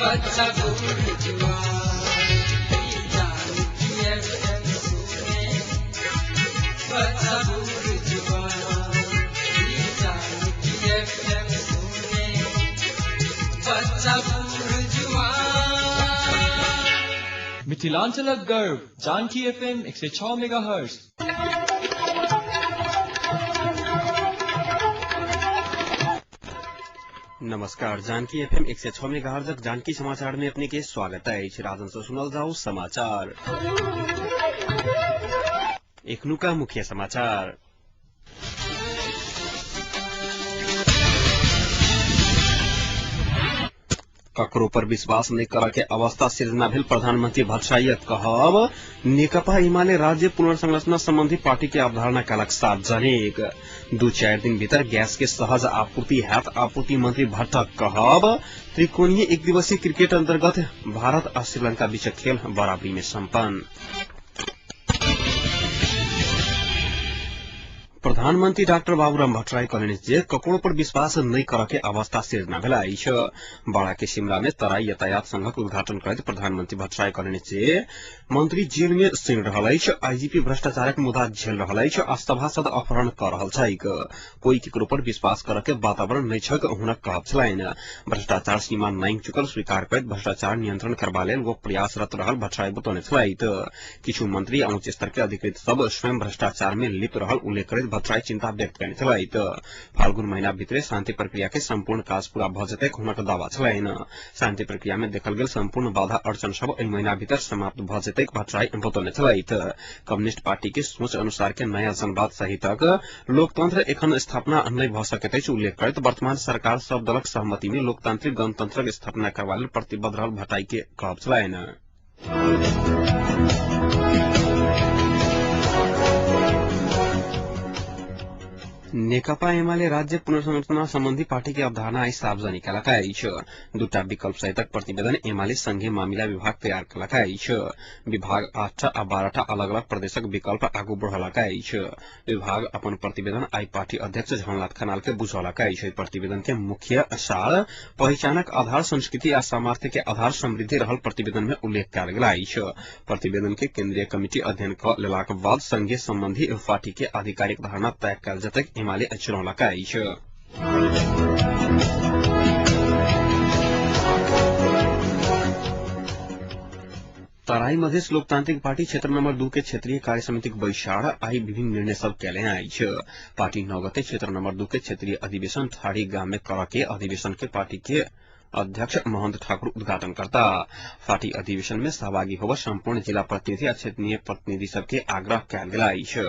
बच्चा बूढ़ जुआन, जानकी एफएम सुने बच्चा बूढ़ जुआन, जानकी एफएम सुने बच्चा बूढ़ जुआन। मिथिलांचलक गर्व जानकी एफएम 106 मेगाहर्ट्ज। नमस्कार, जानकी एफएम 106 मेगाहर्ट्जक जानकी समाचार में अपने के स्वागत अछि। राजन से सुनल जाऊ समाचार। एखनुका मुख्य समाचार। ककरो पर विश्वास नहीं करऽ के अवस्था सिर्जना भेल प्रधानमंत्री भट्टराईक कहब। नेकपा एमाले राज्य पुनर्संरचना संबंधी पार्टी के अवधारणा कलक सार्वजनिक। 2-4 दिन भीतर गैस के सहज आपूर्ति हैत आपूर्ति मंत्री भट्टक कहब। त्रिकोणीय एक दिवसीय क्रिकेट अंतर्गत भारत आ श्रीलंका बीचक खेल बराबरी में सम्पन्न। प्रधानमंत्री डाक्टर बाबूराम भट्टराई कहलनि जे ककरो पर विश्वास नहि करऽ के अवस्था सिर्जना भेल अछि। बाड़ा के शिमला में तराई यातायात संघक उद्घाटन करैत प्रधानमंत्री भट्टराई कहलनि जे मंत्री जेल में सड़ि रहल अछि, आईजीपी भ्रष्टाचारक मुद्दा झेल रहल अछि आ सभासद अपहरण कऽ रहल छैक। कोई केकरो पर विश्वास करऽ के वातावरण नहि छैक, हुनक कहब छलनि। भ्रष्टाचार सीमा नांघि चुकल स्वीकार करैत भ्रष्टाचार नियंत्रण करबा लेल ओ प्रयासरत रहल भट्टराई बतौने छलथि। किछु मंत्री आ उच्च स्तर के अधिकृत सब स्वयं भ्रष्टाचार में लिप्त रहल उल्लेख करैत भट्टराई चिंता व्यक्त कयने छलथि। फाल्गुन महीना भीतरे शांति प्रक्रिया के संपूर्ण काज पूरा भऽ जेतैक हुनक दावा छलनि। शांति प्रक्रिया में देखल गेल संपूर्ण बाधा अड़चन सब एहि महीना भीतर समाप्त भऽ जेतैक भट्टराई बतौने छलथि। कम्युनिस्ट पार्टी के सोच अनुसार के नया जनवाद सहितक लोकतंत्र एखन स्थापना नहि भऽ सकैत अछि उल्लेख करैत वर्तमान सरकार सब दलक सहमति में लोकतांत्रिक गणतंत्रक स्थापना करबा लेल प्रतिबद्ध रहल भट्टराई के कहब छलनि। नेकपा एमाले राज्य पुनर्संरचना संबंधी पार्टी के अवधारणा आई सार्वजनिक कयलक अछि। दूटा विकल्प सहितक प्रतिवेदन एमाले संघीय मामिला विभाग तैयार कयलक अछि। विभाग 8 आ 12 अलग अलग प्रदेशक विकल्प आगू बढ़ौलक अछि। विभाग अपन प्रतिवेदन आई पार्टी अध्यक्ष झलनाथ खनाल के बुझौलक अछि। प्रतिवेदन के मुख्य सार पहिचानक आधार संस्कृति आ सामर्थ्य के आधार समृद्धि रहल प्रतिवेदन में उल्लेख कयल गेल अछि। प्रतिवेदन के केंद्रीय कमिटी अध्ययन कऽ लेलाक बाद संघीय संबंधी पार्टी के आधिकारिक धारणा तय कयल जेतैक एमाले चुनौलक अछि। तराई मधेश लोकतांत्रिक पार्टी क्षेत्र नंबर 2 के क्षेत्रीय कार्य समितिक बैसार आई विभिन्न निर्णय सब कयले अछि। पार्टी 9 गते क्षेत्र नंबर 2 के क्षेत्रीय अधिवेशन ठाड़ी गाम में करऽ के अधिवेशन के पार्टी के अध्यक्ष महंत ठाकुर उद्घाटन करता। पार्टी अधिवेशन में सहभागी होब संपूर्ण जिला प्रतिनिधि आ क्षेत्रीय प्रतिनिधि सबके आग्रह कयल गेल अछि।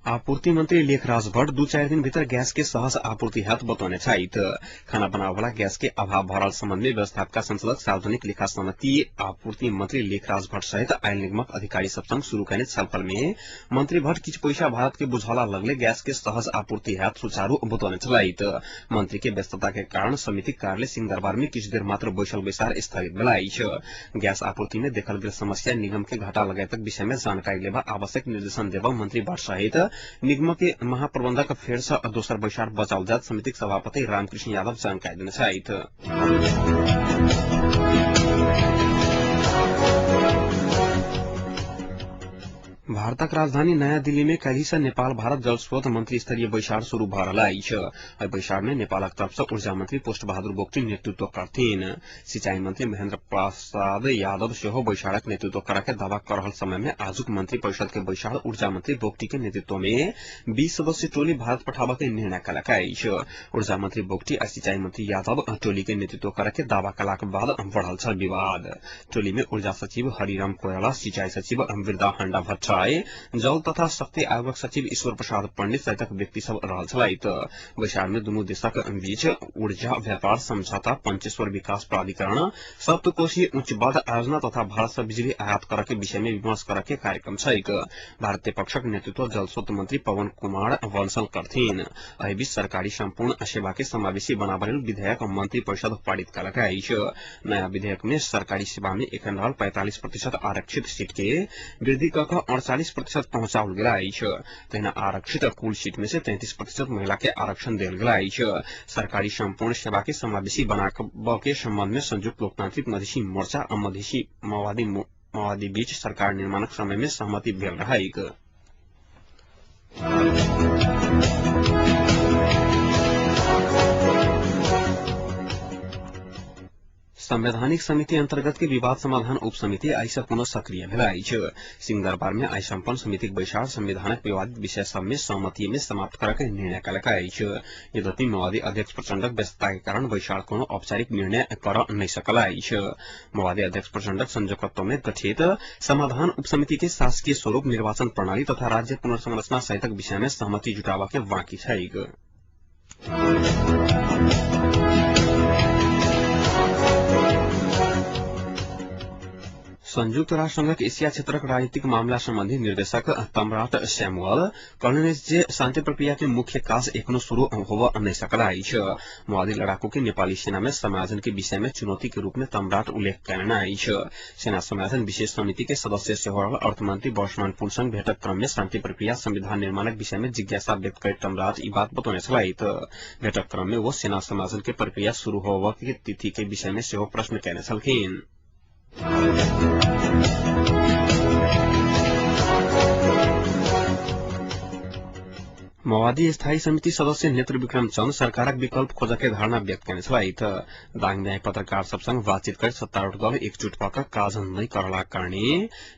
आपूर्ति मंत्री लेखराज भट्ट 2-4 दिन भीतर गैस के सहज आपूर्ति हैत बतौने छथि। खाना बनाबऽवाला गैस के अभाव भऽ रहल संबंध में व्यवस्थापिका संचालक सार्वजनिक लेखा समिति आपूर्ति मंत्री लेखराज भट्ट सहित आयल निगमक अधिकारी सब संग शुरू कयने छलफल में मंत्री भट्ट किछु पैसा भारत के बुझौला लगले गैस के सहज आपूर्ति हैत सुचारू बतौने छलथि। मंत्री के व्यस्तता के कारण समिति कार्यालय सिंहदरबार में किछु देर मात्र बैसल बैसार स्थगित भेल अछि। गैस आपूर्ति में देखल गेल समस्या, निगम के घाटा लगायतक विषय में जानकारी लेबा आवश्यक निर्देशन देबा मंत्री भट्ट सहित निगम के महाप्रबंधक फेर से दोसर बैसार बचाओल जात समितिक सभापति रामकृष्ण यादव जानकारी देने छथि। भारतक राजधानी नयाँ दिल्ली में काल्हि से नेपाल भारत जलस्रोत मंत्री स्तरीय बैसार शुरू भऽ रहल अछि। एहि बैसार में नेपालक तरफ से ऊर्जा मंत्री पुष्प बहादुर बोगटी नेतृत्व करथिन। सिंचाई मंत्री महेंद्र प्रसाद यादव सेहो बैसारक नेतृत्व करऽ के दावा कऽ रहल समय में आजुक मंत्री परिषद के बैसार ऊर्जा मंत्री बोगटी के नेतृत्व में 20 सदस्यीय टोली भारत पठाबऽ के निर्णय कयलक अछि। ऊर्जा मंत्री बोगटी आ सिंचाई मंत्री यादव टोली के नेतृत्व करऽ के दावा कयलाक बाद बढ़ल छल विवाद। टोली में ऊर्जा सचिव हरिराम कोइराला, सिंचाई सचिव वृंदा हांडा भट्टराई, जल तथा शक्ति आयोगक सचिव ईश्वर प्रसाद पंडित सहितक व्यक्ति सब रहल छलथि। बैसार में दुनू देशक बीच ऊर्जा व्यापार समझौता, पंचेश्वर विकास प्राधिकरण, सप्तकोशी उच्च बाध आयोजना तथा भारत से बिजली आयात करऽ के विषय में विमर्श करऽ के कार्यक्रम छैक। भारतीय पक्षक नेतृत्व जलस्रोत मंत्री पवन कुमार बंसल करथिन। एहि बीच सरकारी संपूर्ण सेवा के समावेशी बनाबऽ लेल विधेयक मंत्री परिषद पारित कयलक अछि। नया विधेयक में सरकारी सेवा में एखन रहल 45% आरक्षित सीट के वृद्धि कऽ कऽ 48 40% पहुंचाओल गेल अछि। तहिना आरक्षित कुल सीट में से 33% महिला के आरक्षण देल गेल अछि। सरकारी संपूर्ण सेवा के समावेशी बनाबऽ के संबंध में संयुक्त लोकतांत्रिक मधेशी मोर्चा आ मधेशी माओवादी बीच सरकार निर्माणक समय में सहमति भेल रहैक। संवैधानिक समिति अंतर्गत के विवाद समाधान उप समिति आइ से पुनः सक्रिय भेल अछि। सिंहदरबार में आइ सम्पन्न समितिक बैसार संविधानक विवादित विषय सब में सहमति में समाप्त करऽ के निर्णय कयलक अछि। यद्यपि माओवादी अध्यक्ष प्रचण्डक व्यस्तता के कारण बैसार कोनो औपचारिक निर्णय करऽ नहि सकल अछि। माओवादी अध्यक्ष प्रचण्डक संयोजकत्व में गठित समाधान उप समिति के शासकीय स्वरूप, निर्वाचन प्रणाली तथा राज्य पुनर्संरचना सहितक विषय में सहमति जुटाबऽ के बाँकी छैक। संयुक्त राष्ट्र संघक एशिया क्षेत्रक राजनीतिक मामला संबंधी निर्देशक तमराट सैमुअल कहलनि जे शांति प्रक्रिया के मुख्य काज एखनो शुरू होबऽ नहि सकल अछि। माओवादी लड़ाकू के नेपाली सेना में समायोजन के विषय में चुनौती के रूप में तमराट उल्लेख कयने अछि। सेना समायोजन विशेष समिति के सदस्य सेहो रहल अर्थमंत्री वर्षमान पुल संग भेटक क्रम में शांति प्रक्रिया संविधान निर्माणक विषय में जिज्ञासा व्यक्त करैत तमराट ई बात बतौने छलथि। भेटक क्रम में वो सेना समायोजन के प्रक्रिया शुरू होबऽ के तिथि के विषय में सेहो प्रश्न कयने छलखिन। माओवादी स्थायी समिति सदस्य नेत्र विक्रम चन्द सरकारक विकल्प खोजऽ के धारणा व्यक्त कयने छलथि। दाङ में पत्रकार सब संग बातचीत करैत सत्तारूढ़ दल एकजुट भऽ कऽ काज नहि करलाक कारणे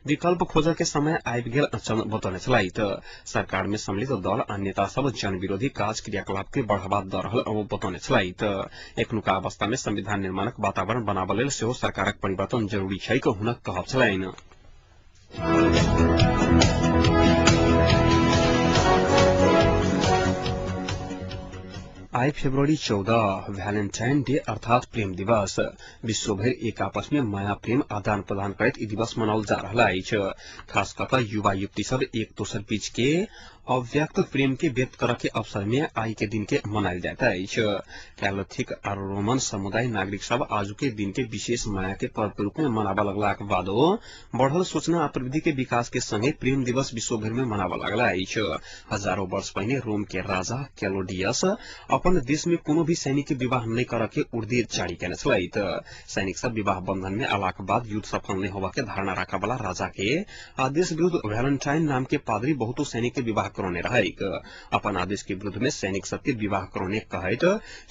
विकल्प खोजऽ के समय आबि गेल चन्द बतौने छलथि। सरकार में सम्मिलित दल आ नेता सब जनविरोधी काज क्रियाकलाप के बढ़ावा दऽ रहल ओ बतौने छलथि। एखनुका अवस्था में संविधान निर्माणक वातावरण बनाबऽ लेल सेहो सरकारक परिवर्तन जरूरी छैक हुनक कहब छलनि। आइ फेब्रुअरी 14 वैलेंटाइन डे अर्थात प्रेम दिवस। विश्वभरि एक आपस में माया प्रेम आदान प्रदान करैत ई दिवस मनाओल जा रहल अछि। खास कऽ कऽ युवा युवती सब एक दोसर बीच के अव्यक्त प्रेम के व्यक्त करऽ के अवसर में आइ के दिन के मनायल जाइत अछि। कैथोलिक आ रोमन समुदाय नागरिक सब आजु के दिन के विशेष माया के पर्व के रूप में मनाबऽ लगलाक बादो बढ़ल सूचना आ प्रविधि के विकास के संगे प्रेम दिवस विश्वभरि में मनाबऽ लागल अछि। हजारों वर्ष पहिने रोम के राजा कैलोडियस अपन देश में कोनो भी सैनिक के विवाह नहि करऽ के उर्दी जारी केने छलथि। सैनिक सब विवाह बंधन में अलाक बाद युद्ध सफल नहि होबऽ के धारणा राखऽ वाला राजा के आदेश विरुद्ध वैलेंटाइन नाम के पादरी बहुतो सैनिक के विवाह करौने रहैक। अपन आदेश के विरुद्ध में सैनिक सबके विवाह करौने कहैत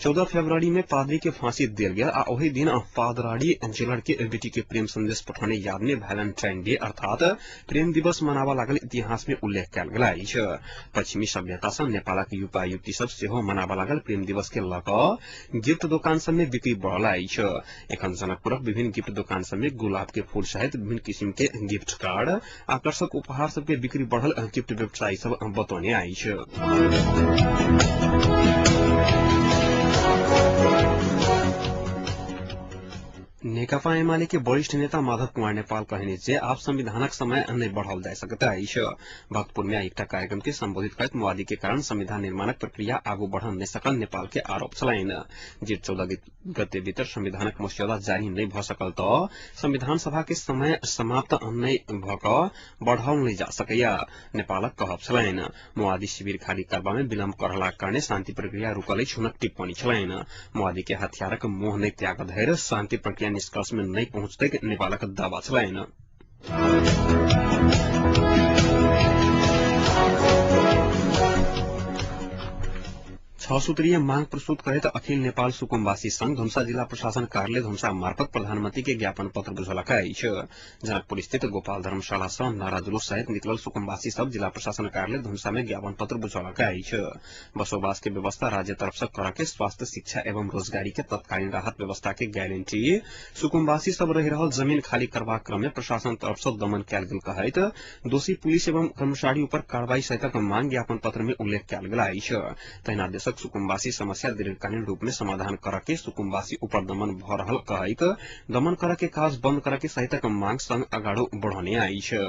14 फरवरी में पादरी के फांसी देल गेल आ ओहि दिन पादराड़ी जेलर के बेटी के प्रेम संदेश पठौने याद में वैलेंटाइन डे अर्थात प्रेम दिवस मनाबऽ लागल इतिहास में उल्लेख कयल गेल अछि। पश्चिमी सभ्यता सँ नेपालक युवा युवती सब सेहो मनाबऽ लागल प्रेम दिवस के लऽ कऽ गिफ्ट दोकान सब में बिक्री बढ़ल अछि। एखन जनकपुरक विभिन्न गिफ्ट दोकान सब में गुलाब के फूल सहित विभिन्न किसिम के गिफ्ट कार्ड आकर्षक उपहार सबके बिक्री बढ़ल गिफ्ट व्यवसायी सब बतौने अछि। नेकपा एमाले के वरिष्ठ नेता माधव कुमार नेपाल कहने जे आब संविधानक समय नहि बढ़ाओल जा सकैत अछि। भक्तपुर में एकटा कार्यक्रम के संबोधित करैत माओवादी के कारण संविधान निर्माणक प्रक्रिया आगू बढ़ नहि सकल नेपाल के आरोप छलनि। जेठ 14 गते भीतर संविधानक मस्यौदा जारी नहि भऽ सकल तऽ संविधान सभा के समय समाप्त नहि भऽ कऽ बढ़ाओल नहि जा सकैया नेपालक कहब छलनि। माओवादी शिविर खाली करबा में विलम्ब करलाक कारणे शांति प्रक्रिया रुकल अछि हुनक टिप्पणी छलनि। माओवादी के हथियारक मोह नहि त्याग धरि शांति प्रक्रिया निष्कर्ष में नहि पहुंचतै नेपालक दावा छलनि। छ सूत्रीय मांग प्रस्तुत करैत अखिल नेपाल सुकुम्बासी संघ धुम्सा जिल्ला प्रशासन कार्यालय धुम्सा मार्फत प्रधानमंत्री के ज्ञापन पत्र बुझौलक अछि। जनकपुर स्थित गोपाल धर्मशाला सँ नारा जुलूस सहित निकलल सुकुम्बासी सब जिला प्रशासन कार्यालय धुम्सा में ज्ञापन पत्र बुझौलक अछि। बसोबास के व्यवस्था राज्य तरफ से करऽ के स्वास्थ्य, शिक्षा एवं रोजगारी के तत्कालीन राहत व्यवस्था के गारंटी सुकुम्बासी सब रहि रहल जमीन खाली करबाक क्रम में प्रशासन तरफ से दमन कयल गेल कहैत दोषी पुलिस एवं कर्मचारी ऊपर कार्रवाई सहितक मांग ज्ञापन पत्र में उल्लेख कयल गेल अछि। तहिना देशक सुकुम्बासी समस्या दीर्घकालीन रूप में समाधान करऽ के सुकुम्बासी ऊपर दमन भऽ रहल कहैत दमन करऽ के काज बंद करऽ के सहितक मांग संग अगाडि बढ़ौने अछि।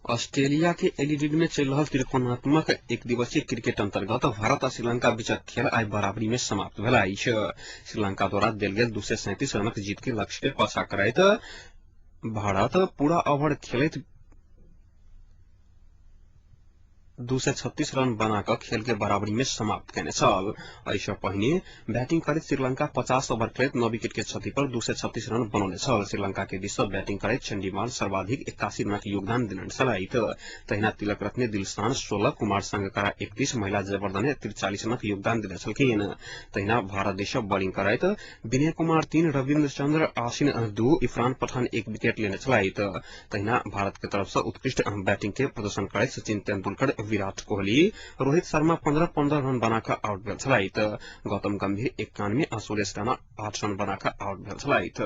ऑस्ट्रेलिया के एलिडिड में चल रहल त्रिकोणात्मक एक दिवसीय क्रिकेट अंतर्गत भारत आ श्रीलंका बीचक खेल आइ बराबरी में समाप्त भेल अछि। श्रीलंका द्वारा देल गेल 237 रनक जीत के लक्ष्य के पाछा करैत भारत पूरा ओवर खेलैत 236 रन बना कऽ खेल के बराबरी में समाप्त केने छल। एहिसँ पहिने बैटिंग करैत श्रीलंका 50 ओवर खेलैत 9 विकेट के क्षति पर 236 रन बनौने छल। श्रीलंका के दिस सँ बैटिंग करैत चंडीमाल सर्वाधिक 81 रनक योगदान देने छलथि। तहिना तिलक रत्ने दिलशान 16, कुमार संगकारा 31, महिला जयवर्धने 43 रनक योगदान देने छलखिन। तहिना भारत दिस सँ बॉलिंग करैत विनय कुमार 3, रविन्द्र चंद्र आसिन 2, इरफान पठान 1 विकेट लेने छलथि। तहिना भारत के तरफ सँ उत्कृष्ट बैटिंग के प्रदर्शन करैत सचिन तेंदुलकर, विराट कोहली, रोहित शर्मा 15-15 रन बनाकऽ आउट भेल छलथि। गौतम गंभीर 91 आ सुरेश राणा 8 रन बनाकऽ आउट भेल छलथि।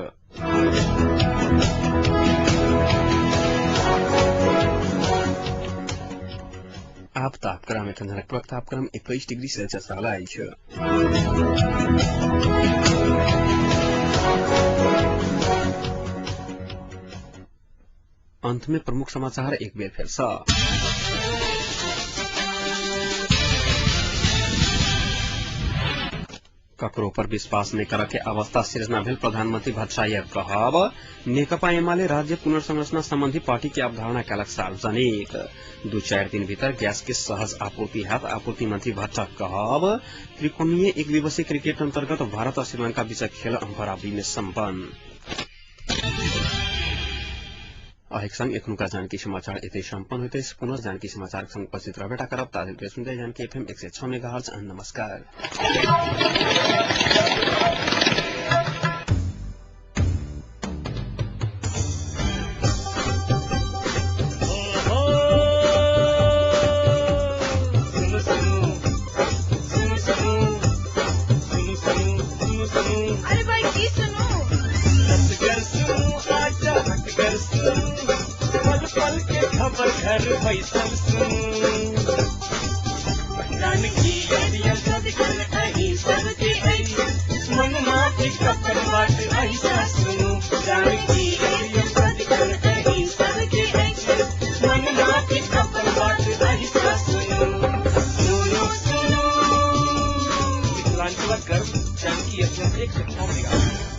आब तापक्रम। एखन जनकपुरक तापक्रम 21 डिग्री सेल्सियस रहल अछि। अंत में प्रमुख समाचार एक बेर फेर सँ। ककरो पर विश्वास नहि करऽ के अवस्था सृजना भेल प्रधानमंत्री भट्टराईक कहब। नेकपा एमाले राज्य पुनर्संरचना संबंधी पार्टी के अवधारणा कयलक सार्वजनिक। 2-4 दिन भीतर गैस के सहज आपूर्ति हैत आपूर्ति मंत्री भट्टक कहब। त्रिकोणीय एक दिवसीय क्रिकेट अंतर्गत भारत और श्रीलंका बीचक खेल बराबरी में सम्पन्न। अहिक संग एखनुका जानकी समाचार एतै सम्पन्न होइत अछि। पुनः जानकी समाचार संग उपस्थित रहबेटा करब। ताधरि सुनते जानकी एफएम 106 मेगाहर्ट्ज। नमस्कार। अरे भाई की सुनू? पल पल के खबर घर बैसल सुनू, जानकी एफएम सदिखन अहीं सबके अछि, मन माफिक अपन बात अहिसा सुनू। जानकी एफएम सदिखन अहीं सबके अछि, मन माफिक अपन बात अहिसा सुनू। सुनू सुनू मिथिलांचलक गर्व जानकी एफएम 106 मेगाहर्ट्ज।